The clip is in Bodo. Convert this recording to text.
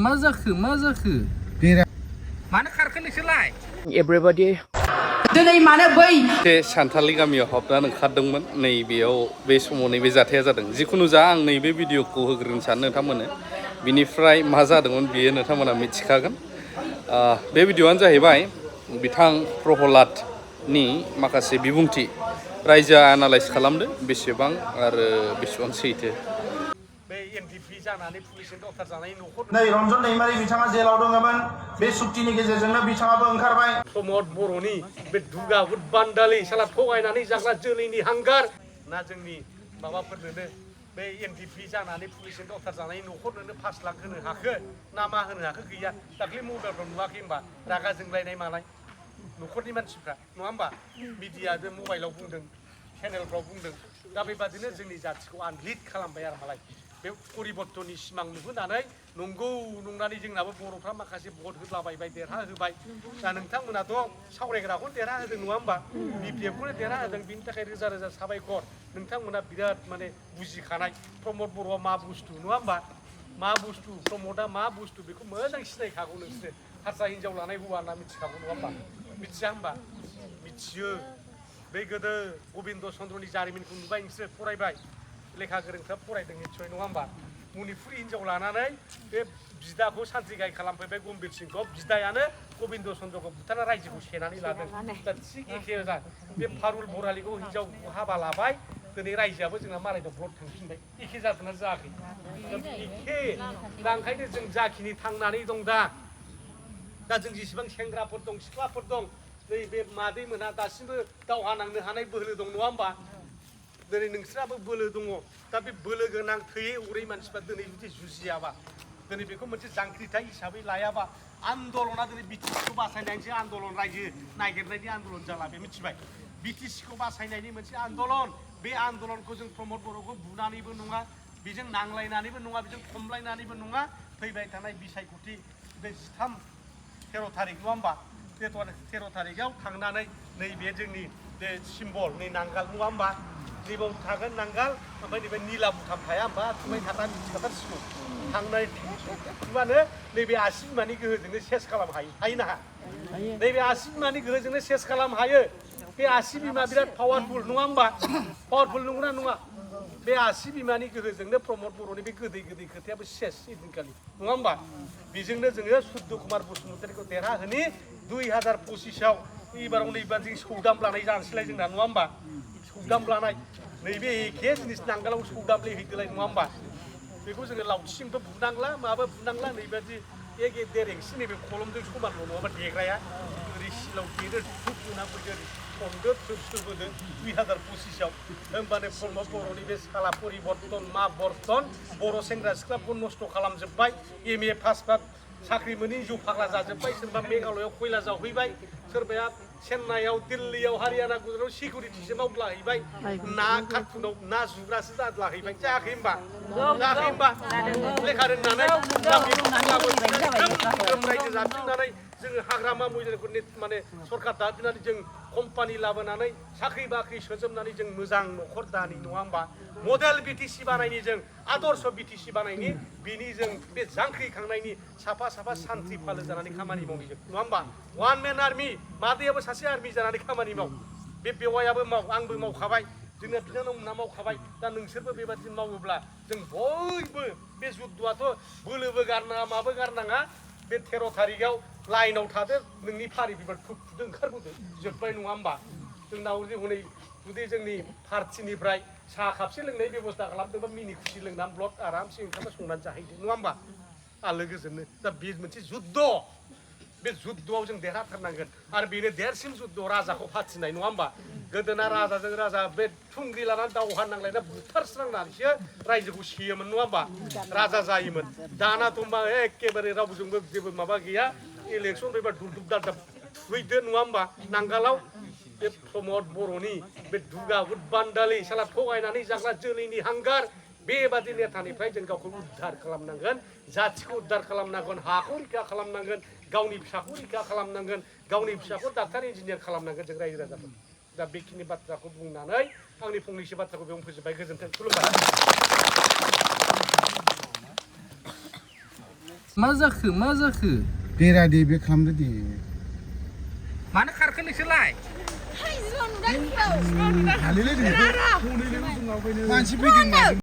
मा जाखो मानो खारखो नोंसोरलाय Everybody दिनै मानो बै सानथालि गामियाव हाबनानै ओंखारदोंमोन नैबेयाव बे समाव नैबे जाथाया जादों जिखुनु जा आं नैबे भिडिअखौ होग्रोनो सानो नोंथांमोननो बिनिफ्राय मा जादोंमोन बियो नोंथांमोना मिथिखागोन बे भिडिअआनो जाहैबाय बिथां प्रहलादनि माखासे बिबुंथि रायजोआ एनालाइज खालामदो बेसेबां आरो बेसेबां सैथो एनडिपि जानानै पुलिसजों गावथार जानाय न'खर नै रन्जन दैमारि बिथाङा जेलाव दङमोन बे सुक्तिनि गेजेरजोंनो बिथाङाबो ओंखारबाय प्रमद बर'नि बे दुगा बान्दालि साला थगायनानै जाग्रा जोलैनि हांगार ना जोंनि माबाफोरनोनो बे एनडिपि जानानै पुलिसजों गावथार जानाय न'खरनोनो 5 लाख होनो हाखो ना मा होनो हाखो गैया दाख्लै मबाइलफ्राव नुवाखै होनबा रागा जोंलायनाय मानाय न'खरनि मानसिफ्रा नङा होमबा मिडियाबो मबाइलाव बुंदों चेनेलफ्राव बुंदों दा बेबादिनो जोंनि जाथिखौ आनलिड खालामबाय आरो मालाय बे परिबर्तननि सिमां नुहोनानै नंगौ नंनानै जोंनाबो बर'फ्रा माखासे भट होलाबायबाय देरहाहोबाय दा नोंथांमोनाथ' सावरायग्राखौनो देरहाहोदों नङा होमबा बिपिएफखौनो देरहाहोदों बिनि थाखाय रोजा रोजा साबायखर नोंथांमोना बिराद माने बुजिखानाय प्रमद बर'आ मा बुस्थु नङा होमबा मा बुस्थु प्रमदआ मा बुस्थु बेखौ मोजां सिनायखागौ नोंसोरो हारसा हिन्जाव लानाय हौवा होनना मिथिखागौ नङा होमबा मिथिया होमबा मिथियो बे गोदो गबिन्द चन्द्रनि जारिमिनखौ नुबाय नोंसोर फरायबाय लेखा गोरोंफ्रा फरायदों निस्सय नङा होमबा मनिपुरि हिन्जाव लानानै बे बिदाखौ सान्थ्रि गाहाय खालामफैबाय गम्भीर सिंखौ बिदायानो गबिन्द चन्द्रखौ बुथारना रायजोखौ सेनानै लादों दा थिग एखे बे फारुल बरालिखौ हिन्जाव हाबा लाबाय दिनै रायजोआबो जोंना मालायनाव भट थांफिनबाय एखे जादोंना जायाखै एखे दा ओंखायनो जों जाखिनि थांनानै दं दा जों जेसेबां सेंग्राफोर दं सिख्लाफोर दं नै बे मादै मोना दासिमबो दावहा नांनो हानाय बोलो दं नङा होमबा दिनै नोंस्राबो बोलो दङ दा बे बोलो गोनां थैयै अरै मानसिफ्रा दिनै जुदि जुजियाबा दिनै बेखौ मोनसे जांख्रिथाय हिसाबै लायाबा आन्दलना दिनै बिटिसिखौ बासायनायनिसो आन्दलन रायजो नागिरनायनि आन्दलन जाला बे मिथिबाय बिटिसिखौ बासायनायनि मोनसे आन्दलन बे आन्दलनखौ जों प्रमद बर'खौ बुनानैबो नङा बेजों नांलायनानैबो नङा बेजों खमलायनानैबो नङा फैबाय थानाय बिसायख'थि बे 13 थारिख नङा होमबा 13 थारिखआव थांनानै नैबे जोंनि बे सिम्बल नै नांगाल नङा होमबा नैबाव थागोन नांगाल ओमफ्राय नैबे निला बुथाम थाया होमबा थुबाय थाथारसिगौ थांनाय थुबानो नैबे आसि बिमानि गोहोजोंनो सेस खालामनो हायो ना नैबे आसि बिमानि गोहोजोंनो सेस खालामनो हायो बे आसि बिमा बिराद पावारफुल नङा होमबा पावारफुल नंगौना नङा बे आसि बिमानि गोहोजोंनो प्रमद बर'नि बे गोदै खोथायाबो सेस इदिनखालि नङा होमबा बेजोंनो जोङो सुद्ध कुमार बसुमतारीखौ देरहाहोनि 2025आव एबाराव नैबार जों सौदाम लानाय जानोसैलाय जोंना नङा होमबा सौदाम लानाय नैबे एखे जिनिस नांगालाव सौदामले हैदोलाय नङा होमबा बेखौ जोङो लावथिजोंबो बुनांला माबा बुनांला नैबादि एक देरेंसि नैबे कलमजों समानल' नङाबा देग्राया ओरै सिलाव देदो धुप होना फैदो हमदो थोबसोबोदो 2025आव होमबानो प्रमद बर'नि बे साला परिबर्तन मा बर्तन बर' सेंग्रा सिख्लाफोरखौ नस्थ' खालामजोब्बाय MA पास साख्रि मोनै जौ फाग्ला जाजोब्बाय सोरबा मेघालयआव खयला जावहैबाय सोरबाया चेन्नाइआव दिल्लीयाव हारियाना गुजरातआव सिकिउरिटिसो मावलाहैबाय ना कार्टुनाव ना जुग्रासो जादलाहैबाय जायाखै होमबा लेखा रोंनानै रायजो जाफिननानै जोङो हाग्रामा मैदानफोरनि माने सरकार दाफिननानै जों कम्पानि लाबोनानै साख्रि बाख्रि सोजोबनानै जों मोजां न'खर दानि नङा होमबा मडेल बिटिसि बानायनि जों आदर्श बिटिसि बानायनि बिनि जों बे जांख्रिखांनायनि साफा सान्थ्रि फालो जानानै खामानि मावनि जों नङा होमबा वान मेन आर्मि मादैयाबो सासे आर्मि जानानै खामानि माव बे बेवायाबो माव आंबो मावखाबाय जोंना बिनानाव मोनहा मावखाबाय दा नोंसोरबो बेबादि मावोब्ला जों बयबो बे जुद्धआथ' बोलोबो गारनाङा माबो गारनाङा बे 13 थारिखआव लाइनाव थादो नोंनि फारि बिबार फुदो ओंखारबोदो जोब्बाय नङा होमबा जोंनाव हनै जुदि जोंनि पार्टिनिफ्राय साहा खापसे लोंनाय बेबस्था खालामदोंबा मिनि खुसि लोंनानै ब्लक आरामसे ओंखामना संनानै जाहैदो नङा होमबा आलो गोजोननो दा बे मोनसे जुद्ध बे जुद्धआव जों देरहाथारनांगोन आरो बेनो देरसिन जुद्ध राजाखौ फाथिनाय नङा होमबा गोदोना राजाजों राजा बे थुंग्रि लानानै दावहा नांलायना बुथारस्रांनानैसो रायजोखौ सेयोमोन नङा होमबा राजा जायोमोन दानाथ' मा एखेबारे रावजोंबो जेबो माबा गैया इलेक्सन फैबा दुब दादाब थुहैदो नङा होमबा नांगालाव बे प्रमद बर'नि बे दुगा बान्दालि साला थगायनानै जाग्रा जोलैनि हांगार बेबादि नेतानिफ्राय जों गावखौ उद्धार खालामनांगोन जाथिखौ उद्धार खालामनांगोन हाखौ रैखा खालामनांगोन गावनि फिसाखौ रैखा खालामनांगोन गावनि फिसाखौ डाक्टार इन्जिनियार खालामनांगोन जों रायजो राजाफोर दा बेखिनि बाथ्राखौ बुंनानै आंनि फंनैसो बाथ्राखौ बेयावनो फोजोबबाय गोजोन्थों खुलुमबाय मा जाखो बेरा दे बे खालामदो दे मानो खारखो नोंसोरलाय मानसि फैदों